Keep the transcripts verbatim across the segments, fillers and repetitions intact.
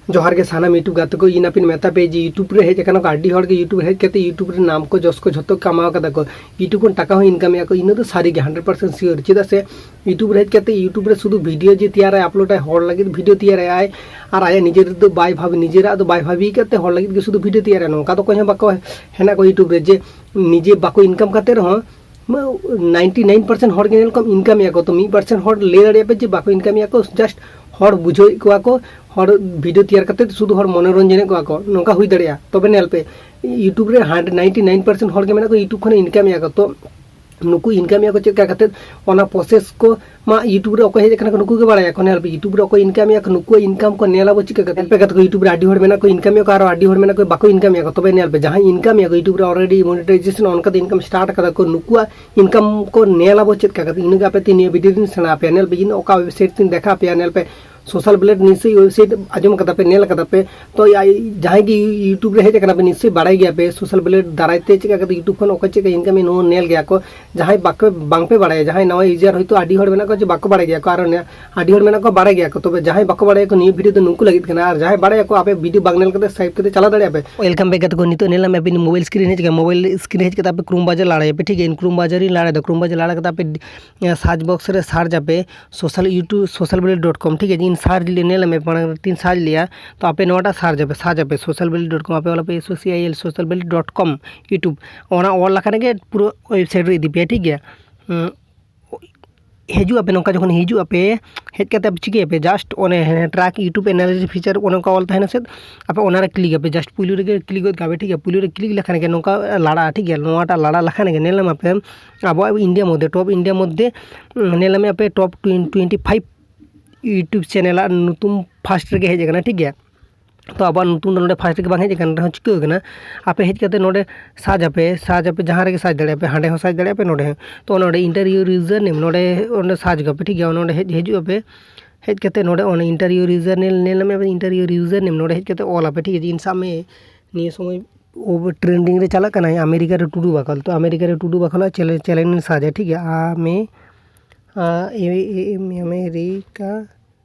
ᱡᱚᱦᱟᱨ ᱜᱮ ᱥᱟᱱᱟᱢ YouTube ᱜᱟᱛᱮ ᱠᱚ, ᱤᱧ ᱟᱯᱮᱧ ᱢᱮᱛᱟ ᱯᱮ ᱡᱮ YouTube ᱨᱮ ᱦᱮᱡ ᱟᱠᱟᱱᱟ ᱠᱚ ᱟᱹᱰᱤ ᱦᱚᱲ ᱜᱮ, YouTube ᱨᱮ ᱦᱮᱡ ᱠᱟᱛᱮ YouTube ᱨᱮ ᱱᱟᱢ ᱠᱚ ᱡᱚᱥ ᱠᱚ ᱡᱷᱚᱛᱚ ᱠᱟᱢᱟᱣ ᱠᱟᱫᱟ ᱠᱚ, YouTube ᱠᱷᱚᱱ ᱴᱟᱠᱟ ᱦᱚᱸ ᱤᱱᱠᱟᱢ ᱮᱫᱟ ᱠᱚ᱾ ᱤᱱᱟᱹ ᱫᱚ ᱥᱟᱹᱨᱤ ᱜᱮ hundred percent sure᱾ ᱪᱮᱫᱟᱜ ᱥᱮ YouTube ᱨᱮ ᱦᱮᱡ ᱠᱟᱛᱮ YouTube ᱨᱮ ᱥᱩᱫᱷᱩ ᱵᱷᱤᱰᱤᱭᱳ ᱡᱮ ᱛᱮᱭᱟᱨᱟᱭ, ᱟᱯᱞᱳᱰᱟᱭ, ᱦᱚᱲ ᱞᱟᱹᱜᱤᱫ ᱵᱷᱤᱰᱤᱭᱳ ᱛᱮᱭᱟᱨᱟᱭ, ᱟᱨ ᱟᱭᱟᱜ ᱱᱤᱡᱮᱨ ᱫᱚ ᱵᱟᱭ ᱵᱷᱟᱵᱤ, ᱱᱤᱡᱮᱨᱟᱜ ᱫᱚ ᱵᱟᱭ ᱵᱷᱟᱵᱤ ᱠᱟᱛᱮ ᱦᱚᱲ ᱞᱟᱹᱜᱤᱫ ᱜᱮ ᱥᱩᱫᱷᱩ ᱵᱷᱤᱰᱤᱭᱳ ᱛᱮᱭᱟᱨᱟᱭ, ᱱᱚᱝᱠᱟ ᱫᱚ ᱚᱠᱚᱭ ᱦᱚᱸ ᱵᱟᱠᱚ ᱦᱮᱱᱟᱜ ᱠᱚ YouTube ᱨᱮ ᱡᱮ ᱱᱤᱡᱮ ᱵᱟᱠᱚ ᱤᱱᱠᱟᱢ ᱠᱟᱛᱮ ᱨᱮᱦᱚᱸ ninety nine percent ᱦᱚᱲ ᱜᱮ ᱧᱮᱞ ᱠᱚᱢ ᱤᱱᱠᱟᱢ ᱮᱫᱟ ᱠᱚ᱾ ᱛᱚ ᱢᱤᱫ percent ᱦᱚᱲ ᱞᱟᱹᱭ ᱫᱟᱲᱮᱭᱟᱜ ᱯᱮ ᱡᱮ ᱵᱟᱠᱚ ᱤᱱᱠᱟᱢ ᱮᱫᱟ ᱠᱚ, just ᱦᱚᱲ ᱵᱩᱡᱷᱟᱹᱣᱮᱫ ᱠᱚᱣᱟ ᱠᱚ, ᱦᱚᱲ ᱵᱷᱤᱰᱤᱭᱳ ᱛᱮᱭᱟᱨ ᱠᱟᱛᱮ ᱥᱩᱫᱷᱩ ᱦᱚᱲ ᱢᱚᱱᱳᱨᱚᱧᱡᱚᱱᱮᱫ ᱠᱚᱣᱟ ᱠᱚ, ᱱᱚᱝᱠᱟ ᱦᱩᱭ ᱫᱟᱲᱮᱭᱟᱜᱼᱟ᱾ ᱛᱚᱵᱮ ᱧᱮᱞ ᱯᱮ, YouTube ᱨᱮ hundred ninety nine percent ᱦᱚᱲ ᱜᱮ ᱢᱮᱱᱟᱜ ᱠᱚ YouTube ᱠᱷᱚᱱ ᱤᱱᱠᱟᱢ ᱮᱫᱟ ᱠᱚ᱾ ᱛᱚ ᱱᱩᱠᱩ ᱤᱱᱠᱟᱢ ᱮᱫᱟ ᱠᱚ ᱪᱮᱫ ᱞᱮᱠᱟ ᱠᱟᱛᱮ, ᱚᱱᱟ ᱯᱨᱚᱥᱮᱥ ᱠᱚ ᱢᱟ YouTube ᱨᱮ ᱚᱠᱚᱭ ᱦᱮᱡ ᱟᱠᱟᱱᱟ ᱠᱚ ᱱᱩᱠᱩ ᱜᱮ ᱵᱟᱲᱟᱭᱟ ᱠᱚ᱾ ᱧᱮᱞ ᱯᱮ, YouTube ᱨᱮ ᱚᱠᱚᱭ ᱤᱱᱠᱟᱢ ᱮᱫᱟ ᱠᱚ ᱱᱩᱠᱩᱣᱟᱜ ᱤᱱᱠᱟᱢ ᱠᱚ ᱧᱮᱞ ᱟᱵᱚ ᱪᱤᱠᱟ ᱠᱟᱛᱮ? ᱧᱮᱞ ᱯᱮ ᱜᱟᱛᱮ ᱠᱚ, YouTube ᱨᱮ ᱟᱹᱰᱤ ᱦᱚᱲ ᱢᱮᱱᱟᱜ ᱠᱚ ᱤᱱᱠᱟᱢ ᱮᱫᱟ ᱠᱚ, ᱟᱨᱚ ᱟᱹᱰᱤ ᱦᱚᱲ ᱢᱮᱱᱟᱜ ᱠᱚ ᱵᱟᱠᱚ ᱤᱱᱠᱟᱢ ᱮᱫᱟ ᱠᱚ᱾ ᱛᱚᱵᱮ ᱧᱮᱞ ᱯᱮ, ᱡᱟᱦᱟᱸᱭ ᱤᱱᱠᱟᱢ ᱮᱫᱟ ᱠᱚ YouTube ᱨᱮ already monetization on ᱠᱟᱛᱮ ᱤᱱᱠᱟᱢ start ᱠᱟᱫᱟ ᱠᱚ, ᱱᱩᱠᱩᱣᱟᱜ ᱤᱱᱠᱟᱢ ᱠᱚ ᱧᱮᱞ ᱟᱵᱚ ᱪᱮᱫ ᱞᱮᱠᱟ ᱠᱟᱛᱮ, ᱤᱱᱟᱹᱜᱮ ᱟᱯᱮ ᱛᱮ ᱱᱤᱭᱟᱹ ᱵᱷᱤᱰᱤᱭᱳ ᱨᱤᱧ ᱥᱮᱬᱟ ᱟᱯᱮᱭᱟ᱾ ᱧᱮᱞ ᱯᱮ, ᱤᱧ ᱚᱠᱟ ᱣᱮᱵᱥᱟᱭᱤᱴ ᱛᱤᱧ ᱫᱮᱠᱷᱟᱣ ᱟᱯᱮᱭᱟ᱾ ᱧᱮᱞ ᱯᱮ, ᱥᱳᱥᱟᱞ ᱵᱞᱮᱰ ᱱᱤᱥᱪᱚᱭ ᱣᱮᱵᱥᱟᱭᱤᱴ ᱟᱸᱡᱚᱢ ᱠᱟᱫᱟ ᱯᱮ, ᱧᱮᱞ ᱠᱟᱫᱟ ᱯᱮ᱾ ᱛᱚ ᱡᱟᱦᱟᱸᱭ ᱜᱮ YouTube ᱨᱮ ᱦᱮᱡ ᱟᱠᱟᱱᱟ ᱯᱮ ᱱᱤᱥᱪᱚᱭ ᱵᱟᱲᱟᱭ ᱜᱮᱭᱟ ᱯᱮ ᱥᱳᱥᱟᱞ ᱵᱞᱮᱰ ᱫᱟᱨᱟᱭ ᱛᱮ ᱪᱮᱫ ᱞᱮᱠᱟ ᱠᱟᱛᱮ YouTube ᱠᱷᱚᱱ ᱚᱠᱚᱭ ᱪᱮᱫ ᱞᱮᱠᱟ ᱤᱱᱠᱟᱢ ᱮ ᱱᱚᱣᱟ ᱧᱮᱞ ᱜᱮᱭᱟ ᱠᱚ᱾ ᱡᱟᱦᱟᱸᱭ ᱵᱟᱠᱚ ᱵᱟᱝ ᱯᱮ ᱵᱟᱲᱟᱭᱟ, ᱡᱟᱦᱟᱸᱭ ᱱᱟᱣᱟ ᱭᱩᱡᱟᱨ ᱦᱚᱭᱛᱳ ᱟᱹᱰᱤ ᱦᱚᱲ ᱢᱮᱱᱟᱜ ᱠᱚᱣᱟ ᱡᱮ ᱵᱟᱠᱚ ᱵᱟᱲᱟᱭ ᱜᱮᱭᱟ ᱠᱚ, ᱟᱨ ᱚᱱᱮ ᱟᱹᱰᱤ ᱦᱚᱲ ᱢᱮᱱᱟᱜ ᱠᱚᱣᱟ ᱵᱟᱲᱟᱭ ᱜᱮᱭᱟ ᱠᱚ᱾ ᱛᱚᱵᱮ ᱡᱟᱦᱟᱸᱭ ᱵᱟᱠᱚ ᱵᱟᱲᱟᱭᱟ ᱠᱚ ᱱᱤᱭᱟᱹ ᱵᱷᱤᱰᱤᱭᱳ ᱫᱚ ᱱᱩᱠᱩ ᱞᱟᱹᱜᱤᱫ ᱠᱟᱱᱟ, ᱟᱨ ᱡᱟᱦᱟᱸᱭ ᱵᱟᱲᱟᱭᱟ ᱠᱚ ᱟᱯᱮ ᱵᱷᱤᱰᱤᱭᱳ ᱵᱟᱝ ᱧᱮᱞ ᱠᱟᱛᱮ ᱥᱠᱤᱯ ᱠᱟᱛᱮ ᱪᱟᱞᱟᱣ ᱫᱟᱲᱮᱭᱟᱜᱼᱟ ᱯᱮ᱾ ᱳᱭᱮᱞᱠᱟᱢ ᱵᱮᱠ ᱜᱟᱛᱮ ᱠᱚ, ᱱᱤᱛᱚᱜ ᱧᱮᱞ ᱢᱮ ᱟᱹᱵᱤᱱ ᱢᱳᱵᱟᱭᱤᱞ ᱥᱠᱨᱤᱱ ᱦᱮᱡ ᱠᱟᱱᱟ, ᱢᱳᱵᱟᱭᱤᱞ ᱥᱠᱨᱤᱱ ᱦᱮᱡ ᱠᱟᱛᱮ ᱟᱯᱮ ᱠᱨᱳᱢ ᱵᱨᱟᱣᱡᱟᱨ ᱞᱟᱲᱟᱭᱟ ᱯᱮ, ᱴᱷᱤᱠ ᱜᱮᱭᱟ? ᱠᱨᱳᱢ ᱵᱨᱟᱣᱡᱟᱨ ᱤᱧ ᱞᱟᱲᱟᱭ ᱫᱟ, ᱠᱨᱳᱢ ᱵᱨᱟᱣᱡᱟᱨ ᱞᱟᱲᱟ ᱠᱟᱛᱮ ᱟᱯᱮ ᱥᱟᱨᱪ ᱵᱚᱠᱥ ᱨᱮ ᱥᱟᱨᱪ ᱟᱯᱮ social YouTube, social blade dot com, ᱴᱷᱤᱠ ᱜᱮᱭᱟ? ᱤᱧ ᱥᱟᱨᱪ ᱞᱮ ᱧᱮᱞ ᱢᱮ, ᱢᱟᱲᱟᱝ ᱨᱮ ᱛᱤᱧ ᱥᱟᱨᱪ ᱞᱮᱜᱼᱟ, ᱛᱚ ᱟᱯᱮ ᱱᱚᱣᱟᱴᱟᱜ ᱥᱟᱨᱪ ᱟᱯᱮ, ᱥᱟᱨᱪ ᱟᱯᱮ ᱥᱳᱥᱟᱞ ᱵᱞᱮᱰ ᱰᱚᱴ ᱠᱚᱢ, ᱟᱯᱮ ᱚᱞᱟᱯᱮ S O C I L social blade dot com YouTube, ᱚᱱᱟ ᱚᱞ ᱞᱮᱠᱷᱟᱱ ᱜᱮ ᱯᱩᱨᱟᱹ ᱣᱮᱵᱥᱟᱭᱤᱴ ᱨᱮ ᱤᱫᱤ ᱯᱮᱭᱟ, ᱴᱷᱤᱠ ᱜᱮᱭᱟ? ᱦᱩᱸ, ᱦᱤᱡᱩᱜ ᱟᱯᱮ, ᱱᱚᱝᱠᱟ ᱡᱚᱠᱷᱚᱱ ᱦᱤᱡᱩᱜ ᱟᱯᱮ, ᱦᱮᱡ ᱠᱟᱛᱮ ᱟᱯᱮ ᱪᱤᱠᱟᱹᱭᱟᱯᱮ? ᱡᱟᱥᱴ ᱚᱱᱮ ᱦᱮᱸ, ᱴᱨᱟᱠ YouTube ᱮᱱᱟᱞᱟᱭᱥᱤᱥ ᱯᱷᱤᱪᱟᱨ ᱚᱱᱮ ᱚᱱᱠᱟ ᱚᱞ ᱛᱟᱦᱮᱱᱟ ᱥᱮ, ᱟᱯᱮ ᱚᱱᱟᱨᱮ ᱠᱞᱤᱠ ᱟᱯᱮ, ᱡᱟᱥᱴ ᱯᱩᱭᱞᱩ ᱨᱮᱜᱮ ᱠᱞᱤᱠ ᱜᱚᱫ ᱠᱟᱜ ᱯᱮ, ᱴᱷᱤᱠ ᱜᱮᱭᱟ? ᱯᱩᱭᱞᱩ ᱨᱮ ᱠᱞᱤᱠ ᱞᱮᱠᱷᱟᱱ ᱜᱮ ᱱᱚᱝᱠᱟ ᱞᱟᱲᱟᱜᱼᱟ, ᱴᱷᱤᱠ ᱜᱮᱭᱟ? ᱱᱚᱣᱟᱴᱟᱜ ᱞᱟᱲᱟ ᱞᱮᱠᱷᱟᱱ ᱜᱮ ᱧᱮᱞ ᱧᱟᱢ ᱟᱯᱮ ᱟᱵᱚᱣᱟᱜ ᱤᱱᱰᱤᱭᱟ ᱢᱚᱫᱽᱫᱷᱮ, ᱴᱚᱯ ᱤᱱᱰᱤᱭᱟ ᱢᱚᱫᱽᱫᱷᱮ, ᱩᱸ, ᱧᱮᱞ ᱧᱟᱢ ᱟᱯᱮ ᱴᱚᱯ twenty five YouTube ᱪᱮᱱᱮᱞᱟᱜ ᱧᱩᱛᱩᱢ ᱯᱷᱟᱥᱴ ᱨᱮᱜᱮ ᱦᱮᱡ ᱟᱠᱟᱱᱟ, ᱴᱷᱤᱠ ᱜᱮᱭᱟ? ᱛᱚ ᱟᱵᱚᱣᱟᱜ ᱧᱩᱛᱩᱢ ᱫᱚ ᱱᱚᱰᱮ ᱯᱷᱟᱥᱴ ᱨᱮᱜᱮ ᱵᱟᱝ ᱦᱮᱡ ᱟᱠᱟᱱ ᱨᱮᱦᱚᱸ ᱪᱤᱠᱟᱹ ᱟᱠᱟᱱᱟ, ᱟᱯᱮ ᱦᱮᱡ ᱠᱟᱛᱮ ᱱᱚᱰᱮ ᱥᱟᱨᱪ ᱟᱯᱮ, ᱥᱟᱨᱪ ᱟᱯᱮ, ᱡᱟᱦᱟᱸ ᱨᱮᱜᱮ ᱥᱟᱨᱪ ᱫᱟᱲᱮᱭᱟᱜᱼᱟ ᱯᱮ, ᱦᱟᱸᱰᱮ ᱦᱚᱸ ᱥᱟᱨᱪ ᱫᱟᱲᱮᱭᱟᱜᱼᱟ ᱯᱮ, ᱱᱚᱰᱮ ᱦᱚᱸ᱾ ᱛᱚ ᱱᱚᱰᱮ enter your username, ᱱᱚᱰᱮ, ᱱᱚᱰᱮ ᱥᱟᱨᱪ ᱠᱟᱯᱮ, ᱴᱷᱤᱠ ᱜᱮᱭᱟ? ᱱᱚᱰᱮ ᱦᱮᱡ ᱦᱤᱡᱩᱜ ᱟᱯᱮ, ᱦᱮᱡ ᱠᱟᱛᱮ ᱱᱚᱰᱮ ᱚᱱᱟ enter your username, ᱧᱮᱞ ᱧᱟᱢ ᱟᱯᱮ enter your username, ᱱᱚᱰᱮ ᱦᱮᱡ ᱠᱟᱛᱮ ᱚᱞ ᱟᱯᱮ, ᱴᱷᱤᱠ ᱜᱮᱭᱟ? ᱤᱧ ᱥᱟᱵ ᱢᱮ ᱱᱤᱭᱟᱹ ᱥᱚᱢᱚᱭ ᱴᱨᱮᱱᱰᱤᱝ ᱨᱮ ᱪᱟᱞᱟᱜ ᱠᱟᱱᱟ, ᱟᱢᱮᱨᱤᱠᱟ ᱨᱮ ᱴᱩᱰᱩ ᱵᱟᱠᱷᱳᱞ᱾ ᱛᱚ ᱟᱢᱮᱨᱤᱠᱟ ᱨᱮ ᱴᱩᱰᱩ ᱵᱟᱠᱷᱳᱞᱟᱜ ᱪᱮᱱᱮᱞ, ᱪᱮᱱᱮᱞ ᱤᱧ ᱥᱟᱨᱪᱟ, ᱴᱷᱤᱠ ᱜᱮᱭᱟ? ᱟᱢᱮ, ᱟ, ᱮ, ᱮ, ᱮᱢ, ᱟᱢᱮᱨᱤᱠᱟ,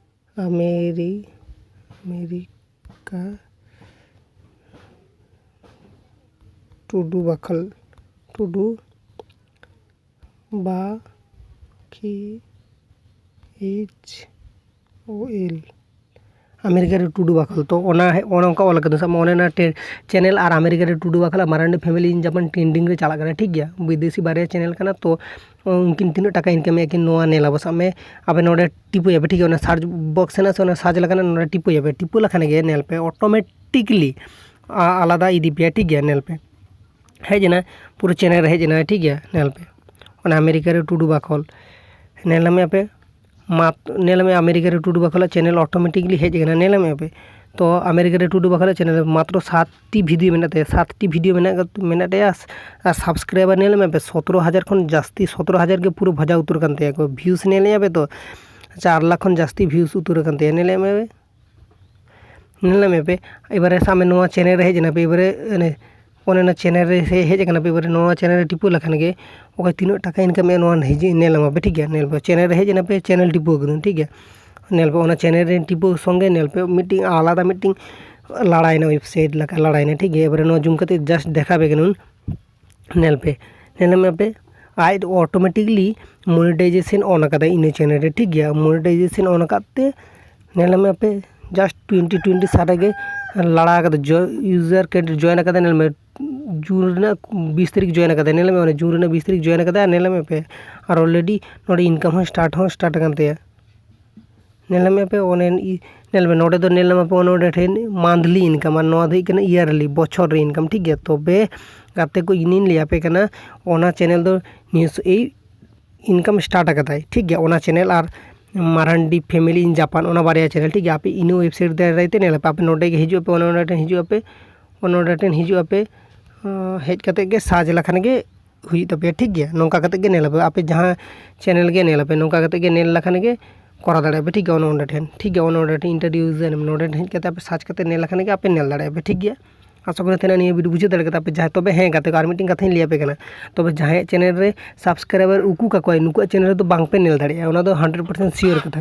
ᱟᱢᱮᱨᱤ, ᱟᱢᱮᱨᱤ, ᱠᱟ ᱴᱩᱰᱩ ᱵᱟᱠᱷᱟᱞ, ᱴᱩᱰᱩ ᱵᱟᱠᱷᱤ ᱮᱭᱤᱪ ᱳ ᱮᱞ, ᱟᱢᱮᱨᱤᱠᱟ ᱨᱮ ᱴᱩᱰᱩ ᱵᱟᱠᱷᱟᱞ᱾ ᱛᱚ ᱚᱱᱟ ᱦᱮ-, ᱚᱱᱮ ᱚᱱᱠᱟ ᱚᱞ ᱟᱠᱟᱫᱟ᱾ ᱥᱟᱵ ᱢᱮ ᱚᱱᱮ ᱚᱱᱟ ᱴᱮ-, ᱪᱮᱱᱮᱞ ᱟᱨ ᱟᱢᱮᱨᱤᱠᱟ ᱨᱮ ᱴᱩᱰᱩ ᱵᱟᱠᱷᱟᱞ ᱟᱨ ᱢᱟᱨᱟᱱᱰᱤ ᱯᱷᱮᱢᱮᱞᱤ ᱤᱱ ᱡᱟᱯᱟᱱ ᱴᱨᱮᱱᱰᱤᱝ ᱨᱮ ᱪᱟᱞᱟᱜ ᱠᱟᱱᱟ, ᱴᱷᱤᱠ ᱜᱮᱭᱟ, ᱵᱤᱫᱮᱥᱤ ᱵᱟᱨᱭᱟ ᱪᱮᱱᱮᱞ ᱠᱟᱱᱟ᱾ ᱛᱚ ᱩᱱᱠᱤᱱ ᱛᱤᱱᱟᱹᱜ ᱴᱟᱠᱟ ᱤᱱᱠᱟᱢᱮᱜᱼᱟ ᱠᱤᱱ, ᱱᱚᱣᱟ ᱧᱮᱞ ᱟᱵᱚ᱾ ᱥᱟᱵ ᱢᱮ ᱟᱵᱮᱱ ᱱᱚᱰᱮ ᱴᱤᱯᱟᱹᱭᱟᱯᱮ, ᱴᱷᱤᱠ ᱜᱮᱭᱟ, ᱚᱱᱟ ᱥᱟᱨᱪ ᱵᱚᱠᱥ ᱦᱮᱱᱟᱜ ᱥᱮ, ᱚᱱᱟ ᱥᱟᱨᱪ ᱞᱮᱠᱷᱟᱱ ᱱᱚᱰᱮ ᱴᱤᱯᱟᱹᱭᱟᱯᱮ, ᱴᱤᱯᱟᱹ ᱞᱮᱠᱷᱟᱱ ᱜᱮ ᱧᱮᱞ ᱯᱮ ᱚᱴᱳᱢᱮᱴᱤᱠᱞᱤ ᱟ-, ᱟᱞᱟᱫᱟ ᱤᱫᱤ ᱯᱮᱭᱟ, ᱴᱷᱤᱠ ᱜᱮᱭᱟ, ᱧᱮᱞ ᱯᱮ ᱦᱮᱡ ᱮᱱᱟ, ᱯᱩᱨᱟᱹ ᱪᱮᱱᱮᱞ ᱨᱮ ᱦᱮᱡ ᱮᱱᱟ, ᱴᱷᱤᱠ ᱜᱮᱭᱟ, ᱧᱮᱞ ᱯᱮ ᱚᱱᱟ ᱟᱢᱮᱨᱤᱠᱟ ᱨᱮ ᱴᱩᱰᱩ ᱵᱟᱠᱷᱳᱞ ᱧᱮᱞ ᱧᱟᱢᱮᱫ ᱯᱮ, ᱢᱟ ᱧᱮᱞ ᱢᱮ ᱟᱢᱮᱨᱤᱠᱟ ᱨᱮ ᱴᱩᱰᱩ ᱵᱟᱠᱷᱳᱞᱟᱜ ᱪᱮᱱᱮᱞ ᱚᱴᱳᱢᱮᱴᱤᱠᱞᱤ ᱦᱮᱡ ᱟᱠᱟᱱᱟ, ᱧᱮᱞ ᱧᱟᱢᱮᱫ ᱯᱮ᱾ ᱛᱚ ᱟᱢᱮᱨᱤᱠᱟ ᱨᱮ ᱴᱩᱰᱩ ᱵᱟᱠᱷᱳᱞᱟᱜ ᱪᱮᱱᱮᱞ ᱢᱟᱛᱨᱚ ᱥᱟᱛ ᱴᱤ ᱵᱷᱤᱰᱤᱭᱳ ᱢᱮᱱᱟᱜ ᱛᱟᱭᱟ, ᱥᱟᱛ ᱴᱤ ᱵᱷᱤᱰᱤᱭᱳ ᱢᱮᱱᱟᱜ, ᱢᱮᱱᱟᱜ ᱛᱟᱭᱟ, ᱟᱨ ᱥᱟᱵᱥᱠᱨᱟᱭᱵᱟᱨ ᱧᱮᱞ ᱧᱟᱢᱮᱫ ᱯᱮ ᱥᱚᱛᱨᱚ ᱦᱟᱡᱟᱨ ᱠᱷᱚᱱ ᱡᱟᱹᱥᱛᱤ, ᱥᱚᱛᱨᱚ ᱦᱟᱡᱟᱨ ᱜᱮ ᱯᱩᱨᱟᱹ ᱵᱷᱟᱡᱟ ᱩᱛᱟᱹᱨ ᱠᱟᱱ ᱛᱟᱭᱟ ᱠᱚ, ᱵᱷᱤᱭᱩᱥ ᱧᱮᱞ ᱧᱟᱢᱮᱫ ᱯᱮ ᱛᱚ ᱪᱟᱨ ᱞᱟᱠᱷ ᱠᱷᱚᱱ ᱡᱟᱹᱥᱛᱤ ᱵᱷᱤᱭᱩᱥ ᱩᱛᱟᱹᱨ ᱟᱠᱟᱱ ᱛᱟᱭᱟ, ᱧᱮᱞ ᱧᱟᱢᱮᱫ ᱯᱮ᱾ ᱧᱮᱞ ᱧᱟᱢᱮᱫ ᱯᱮ, ᱮᱵᱟᱨᱮ ᱥᱟᱵ ᱢᱮ ᱱᱚᱣᱟ ᱪᱮᱱᱮᱞ ᱨᱮ ᱦᱮᱡ ᱮᱱᱟ ᱯᱮ, ᱮᱵᱟᱨᱮ ᱚᱱᱮ, ᱚᱱᱮ ᱚᱱᱟ ᱪᱮᱱᱮᱞ ᱨᱮ ᱦᱮ-, ᱦᱮᱡ ᱟᱠᱟᱱᱟ ᱯᱮ, ᱮᱵᱟᱨᱮ ᱱᱚᱣᱟ ᱪᱮᱱᱮᱞ ᱨᱮ ᱴᱤᱯᱟᱹ ᱞᱮᱠᱷᱟᱱ ᱜᱮ ᱚᱠᱚᱭ ᱛᱤᱱᱟᱹᱜ ᱴᱟᱠᱟ ᱤᱱᱠᱟᱢᱮᱜᱼᱟ ᱱᱚᱣᱟ ᱦᱤᱡᱩᱜ ᱧᱮᱞ ᱧᱟᱢᱟ ᱯᱮ, ᱴᱷᱤᱠ ᱜᱮᱭᱟ, ᱧᱮᱞ ᱯᱮ ᱪᱮᱱᱮᱞ ᱨᱮ ᱦᱮᱡ ᱮᱱᱟ ᱯᱮ, ᱪᱮᱱᱮᱞ ᱴᱤᱯᱟᱹ ᱠᱟᱹᱫᱟᱹᱧ, ᱴᱷᱤᱠ ᱜᱮᱭᱟ, ᱧᱮᱞ ᱯᱮ ᱚᱱᱟ ᱪᱮᱱᱮᱞ ᱨᱮ ᱴᱤᱯᱟᱹ ᱥᱚᱸᱜᱮ ᱧᱮᱞ ᱯᱮ ᱢᱤᱫᱴᱤᱡ ᱟᱞᱟᱫᱟ ᱢᱤᱫᱴᱤᱡ ᱞᱟᱲᱟᱭᱮᱱᱟ, ᱳᱭᱮᱵᱥᱟᱭᱤᱴ ᱞᱮᱠᱟ ᱞᱟᱲᱟᱭᱮᱱᱟ, ᱴᱷᱤᱠ ᱜᱮᱭᱟ, ᱮᱵᱟᱨᱮ ᱱᱚᱣᱟ ᱡᱩᱢ ᱠᱟᱛᱮ ᱡᱟᱥᱴ ᱫᱮᱠᱷᱟᱣ ᱯᱮ ᱠᱟᱹᱱᱟᱹᱧ᱾ ᱧᱮᱞ ᱯᱮ, ᱧᱮᱞ ᱢᱮ ᱯᱮ, ᱟᱡ ᱚᱴᱳᱢᱮᱴᱤᱠᱞᱤ ᱢᱚᱱᱮᱴᱟᱭᱡᱮᱥᱚᱱ ᱚᱱ ᱟᱠᱟᱫᱟᱭ ᱤᱱᱟᱹ ᱪᱮᱱᱮᱞ ᱨᱮ, ᱴᱷᱤᱠ ᱜᱮᱭᱟ, ᱢᱚᱱᱮᱴᱟᱭᱡᱮᱥᱚᱱ ᱚᱱ ᱟᱠᱟᱫ ᱛᱮ ᱧᱮᱞ ᱢᱮ ᱯᱮ ᱡᱟᱥᱴ ᱴᱩᱭᱮᱱᱴᱤ ᱴᱩᱭᱮᱱᱴᱤ ᱥᱟᱞ ᱨᱮᱜᱮ ᱞᱟᱲᱟ ᱟᱠᱟᱫᱟ, ᱡᱚ-, ᱤᱭᱩᱡᱟᱨ ᱠᱮ ᱡᱚᱭᱮᱱ ᱟᱠᱟᱫᱟ, ᱧᱮᱞ ᱢᱮ ᱡᱩᱱ ᱨᱮᱱᱟᱜ ᱵᱤᱥ ᱛᱟᱹᱨᱤᱠᱷ ᱡᱚᱭᱮᱱ ᱟᱠᱟᱫᱟ, ᱧᱮᱞ ᱢᱮ ᱚᱱᱟ ᱡᱩᱱ ᱨᱮᱱᱟᱜ ᱵᱤᱥ ᱛᱟᱹᱨᱤᱠᱷ ᱡᱚᱭᱮᱱ ᱟᱠᱟᱫᱟ, ᱧᱮᱞ ᱢᱮ ᱯᱮ ᱟᱨ ᱚᱞᱨᱮᱰᱤ ᱱᱚᱰᱮ ᱤᱱᱠᱟᱢ ᱦᱚᱸ ᱥᱴᱟᱨᱴ ᱦᱚᱸ ᱥᱴᱟᱨᱴ ᱟᱠᱟᱱ ᱛᱟᱭᱟ᱾ ᱧᱮᱞ ᱧᱟᱢᱮᱫ ᱯᱮ ᱚᱱᱮ ᱤ-, ᱧᱮᱞ ᱢᱮ ᱱᱚᱰᱮ ᱫᱚ ᱧᱮᱞ ᱧᱟᱢᱮᱫ ᱯᱮ ᱚᱱᱮ ᱚᱸᱰᱮ ᱴᱷᱮᱱ ᱢᱟᱱᱛᱷᱞᱤ ᱤᱱᱠᱟᱢ, ᱟᱨ ᱱᱚᱣᱟ ᱫᱚ ᱦᱩᱭᱩᱜ ᱠᱟᱱᱟ ᱤᱭᱟᱨᱞᱤ, ᱵᱚᱪᱷᱚᱨ ᱨᱮ ᱤᱱᱠᱟᱢ, ᱴᱷᱤᱠ ᱜᱮᱭᱟ᱾ ᱛᱚᱵᱮ ᱜᱟᱛᱮ ᱠᱚ ᱤᱧᱤᱧ ᱞᱟᱹᱭ ᱟᱯᱮ ᱠᱟᱱᱟ, ᱚᱱᱟ ᱪᱮᱱᱮᱞ ᱫᱚ ᱱᱤᱭᱟᱹ ᱥ-, ᱮᱭ ᱤᱱᱠᱟᱢ ᱥᱴᱟᱨᱴ ᱟᱠᱟᱫᱟᱭ, ᱴᱷᱤᱠ ᱜᱮᱭᱟ᱾ ᱚᱱᱟ ᱪᱮᱱᱮᱞ ᱟᱨ ᱢᱟᱨᱟᱱᱰᱤ ᱯᱷᱮᱢᱮᱞᱤ ᱤᱱ ᱡᱟᱯᱟᱱ, ᱚᱱᱟ ᱵᱟᱨᱭᱟ ᱪᱮᱱᱮᱞ, ᱴᱷᱤᱠ ᱜᱮᱭᱟ᱾ ᱟᱯᱮ ᱤᱱᱟᱹ ᱳᱭᱮᱵᱥᱟᱭᱤᱴ ᱫᱟᱨᱟᱭ ᱛᱮ ᱧᱮᱞ ᱟᱯᱮ, ᱟᱯᱮ ᱱᱚᱰᱮ ᱜᱮ ᱦᱤᱡᱩᱜ ᱟᱯᱮ, ᱚᱱᱮ ᱚᱸᱰᱮ ᱴᱷᱮᱱ ᱦᱤᱡᱩᱜ ᱟᱯᱮ, ᱚᱱᱮ ᱚᱸᱰᱮ ᱴᱷᱮᱱ ᱦᱤᱡᱩᱜ ᱟᱯᱮ, ᱟᱸ, ᱦᱮᱡ ᱠᱟᱛᱮ ᱜᱮ ᱥᱟᱨᱪ ᱞᱮᱠᱷᱟᱱ ᱜᱮ ᱦᱩᱭᱩᱜ ᱛᱟᱯᱮᱭᱟ, ᱴᱷᱤᱠ ᱜᱮᱭᱟ᱾ ᱱᱚᱝᱠᱟ ᱠᱟᱛᱮ ᱜᱮ ᱧᱮᱞ ᱟᱯᱮ, ᱟᱯᱮ ᱡᱟᱦᱟᱸ ᱪᱮᱱᱮᱞ ᱜᱮ ᱧᱮᱞ ᱟᱯᱮ, ᱱᱚᱝᱠᱟ ᱠᱟᱛᱮ ᱜᱮ ᱧᱮᱞ ᱞᱮᱠᱷᱟᱱ ᱜᱮ ᱠᱚᱨᱟᱣ ᱫᱟᱲᱮᱭᱟᱜᱼᱟ ᱯᱮ, ᱴᱷᱤᱠ ᱜᱮᱭᱟ᱾ ᱚᱱᱮ ᱚᱸᱰᱮ ᱴᱷᱮᱱ, ᱴᱷᱤᱠ ᱜᱮᱭᱟ, ᱚᱱᱮ ᱚᱸᱰᱮ ᱴᱷᱮᱱ ᱤᱱᱴᱨᱳᱰᱤᱭᱩᱥ ᱱᱚᱰᱮ ᱴᱷᱮᱱ ᱦᱮᱡ ᱠᱟᱛᱮ ᱟᱯᱮ ᱥᱟᱨᱪ ᱠᱟᱛᱮ ᱧᱮᱞ ᱞᱮᱠᱷᱟᱱ ᱜᱮ ᱟᱯᱮ ᱧᱮᱞ ᱫᱟᱲᱮᱭᱟᱜᱼᱟ ᱯᱮ, ᱴᱷᱤᱠ ᱜᱮᱭᱟ᱾ ᱟᱥᱟ ᱠᱚᱨᱮ ᱛᱮᱦᱮᱧ ᱱᱤᱭᱟᱹ ᱵᱷᱤᱰᱤᱭᱳ ᱵᱩᱡᱷᱟᱹᱣ ᱫᱟᱲᱮ ᱠᱟᱫᱟ ᱯᱮ᱾ ᱡᱟᱦᱟᱸᱭ ᱛᱚᱵᱮ ᱦᱮᱸ ᱜᱟᱛᱮ ᱠᱚ, ᱟᱨ ᱢᱤᱫᱴᱮᱱ ᱠᱟᱛᱷᱟᱧ ᱞᱟᱹᱭ ᱟᱯᱮ ᱠᱟᱱᱟ, ᱛᱚᱵᱮ ᱡᱟᱦᱟᱸᱭᱟᱜ ᱪᱮᱱᱮᱞ ᱨᱮ ᱥᱟᱵᱥᱠᱨᱟᱭᱵᱟᱨ ᱩᱠᱩ ᱠᱟᱠᱚᱣᱟᱭ, ᱱᱩᱠᱩᱣᱟᱜ ᱪᱮᱱᱮᱞ ᱨᱮᱫᱚ ᱵᱟᱝ ᱯᱮ ᱧᱮᱞ ᱫᱟᱲᱮᱭᱟᱜᱼᱟ, ᱚᱱᱟ ᱫᱚ ᱦᱟᱱᱰᱨᱮᱰ ᱯᱟᱨᱥᱮᱱᱴ ᱥᱤᱭᱳᱨ ᱠᱟᱛᱷᱟ ᱠᱟᱱᱟ᱾